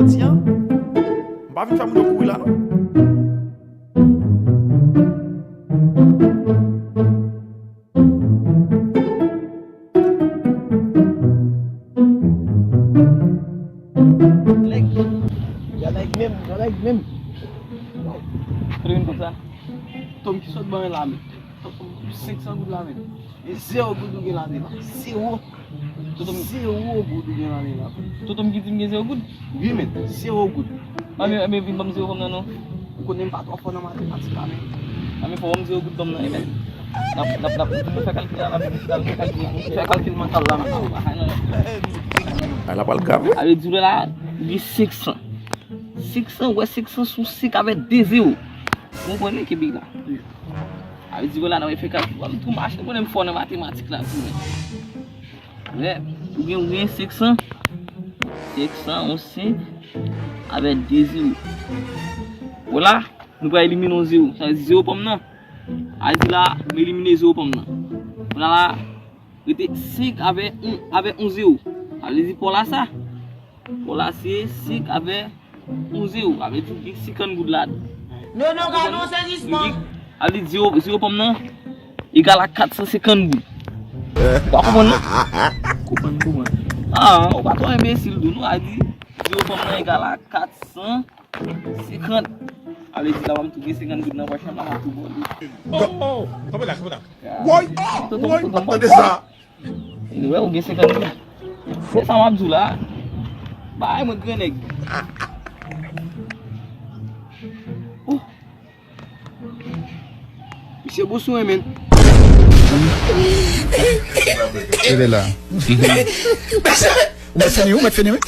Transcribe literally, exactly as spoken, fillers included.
Ti an, m pa vin fè moun yo kouri la non. Nèg, yon nèg menm, yon nèg menm. Kote vin konsa? Tom ki sot ban la men. Senk san goud la men. E zewo goud ou gen ladan la. Zewo. Toto m Zewo goud ou gen ladan la. Toto m ki di m gen zewo goud? Wi men, zewo goud. A men, a men vin ban m zewo ban m nan non. Ou konnen m pa twò fò nan matematik la men. A men fò ban m zewo goud ban m nan men. N ap, n ap, n ap, nou fè kalkil la, n ap fè kalkil, nou fè kalkil mantal la men. Bagay la pral grav wi. A vle di w la, li senk san. Senk san, ou wè senk san sou senk avè de zewo. Ou konprann li ki big la. A vle di w la, n ap fè kalkil. Ou tou mache, ou konnen m fò nan matematik la tou men. Wè, ou gen, ou gen senk san. Senk san, yon senk avè de zewo. Wè la, nou pral elimine yon zewo. Sa vle di zewo pa m nan. A vle di la, m elimine zewo pa m nan. Kounye a la, rete senk avè yon, avè yon zewo. Sa vle di pa w la sa. Pa w la se senk avè yon zewo. Sa vle di w gen senkant goud ladan. Non, non, gade yon sezisman. Sa vle di zewo, zewo pa m nan egal a kat san senkant goud. Ou pa konprann non? Konprann, konprann. A, ou pa twò enbesil tou non, a di zewo pa m nan egal a kat san senkant. A vle di la, m tou gen senkant goud nan pòch mwen, m ap tou ba w li. Oh, oh, kanpe la, kanpe la. Woy, woy, m ap tande sa. Anyway, ou gen senkant goud. Se sa m ap di w la. Bay mwen grannèg. Oh. Misye bon sou mwen, men. Rete la. Ou mèt fini, ou mèt fini, wi.